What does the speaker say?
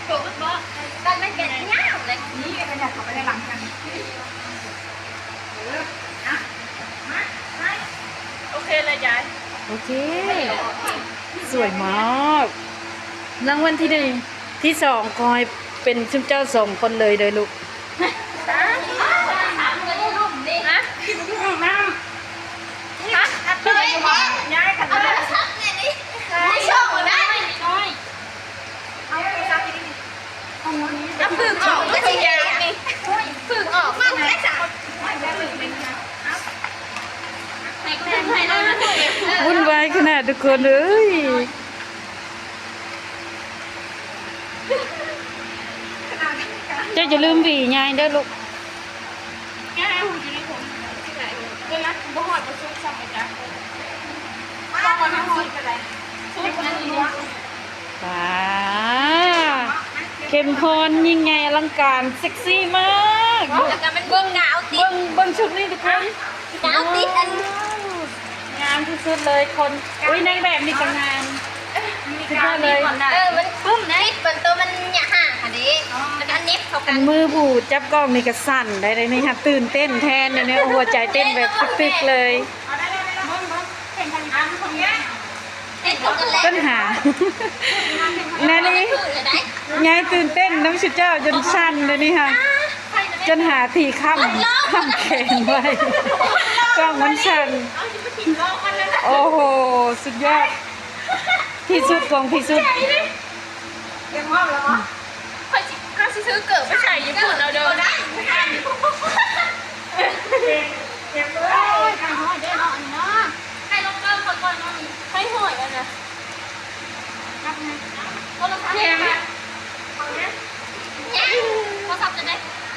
ໂຕະບໍ່ ມັນເປັນຍາວເລີຍ ນີ້ກໍຢາກເຂົ້າໄປໃນຫຼັງກັນ ເອີ ນະ ມາ ມາ ໂອເຄເລີຍຍາຍ ໂອເຄ ສວຍມາກ ລາງວັນທີໜຶ່ງ ທີສອງ ຂໍໃຫ້ເປັນຊຸມເຈົ້າສອງຄົນເລີຍເດີລູກ ຮະ ຮະ ເອີຍ ຍາຍກັນເລີຍ ເອົາຜຶ່ງອອກ ມັນຊິຍາກນີ້ ຜຶ່ງອອກ ມັນໄດ້ສາມ ວຸ່ນວາຍຂະໜາດທຸກຄົນເອີຍ ເຈົ້າຢ່າລືມຫວີຍາຍເດີລູກ ຍາວຢູ່ໃນຜົມ ເອີ ບໍ່ຮອດ ບໍ່ສຸດຊ້ຳ ບໍ່ຈັກ ບໍ່ຮອດ ບໍ່ຮອດກໍໄດ້ ສຸດອັນນີ້ ວ້າ ເຂັມພອນ ຍິ່ງໃຫຍ່ອະລັງການ ເຊັກຊີມາກ ແລ້ວກໍມັນເບິ່ງ ກາວຕິດ ເບິ່ງ ເບິ່ງຊຸດນີ້ທຸກຄົນ ກາວຕິດອັນ ງາມທີ່ສຸດເລີຍຄົນ ອຸ້ຍ ນາງແບບນີ້ກໍງາມ ສຸດຍອດເລີຍ ເອີ ມັນປຶ້ມນະ ຕິດເປັນໂຕມັນຫຍັງຫ່າງຫັ້ນເດ້ ແລ້ວກໍເນັບເຂົ້າກັນ ມືຜູ້ຈັບກ້ອງນີ້ກໍສັ່ນໄດ໋ ໄດ໋ນີ້ ຮັບ ຕື່ນເຕັ້ນແທນ ດຽວນີ້ ຫົວໃຈເຕັ້ນແບບຕຶກໆເລີຍ. ເບິ່ງ ເບິ່ງ ເຫັນທາງ ອັນຂອງຍາຍ ເຫັນຂອງກັນແລ້ວ ຕົ້ນຫາ ແນວນີ້ ຍາຍຕື່ນເຕັ້ນນຳຊຸມເຈົ້າຈົນສັ່ນດຽວນີ້ຫັ້ນ ຈົນຫາທີ່ຄ້ຳ ຄ້ຳແຂນໄວ້ ກ້ອງມັນສັ່ນ ເອົາຊິໄປຖິ້ມລອງມັນແລ້ວນະ ໂອ້ໂຫ ສຸດຍອດ ທີ່ສຸດຂອງທີ່ສຸດ. ຕຽມພ້ອມແລ້ວບໍ່? ຂ້ອຍຊິ ຂ້ອຍຊິຊື້ເກີບໄປໃສ່ຢູ່ພຸ້ນເອົາເດີ ໄດ້ ເກັບ ເກັບເລີຍ ໄຂ່ຫ້ອຍເດ້ເນາະ ອັນນີ້ເນາະ ໄຂ່ລົງເກີບກ່ອນເນາະ ໄຂ່ຫ້ອຍອັນນະ ໂທລະສັບ ແຖມ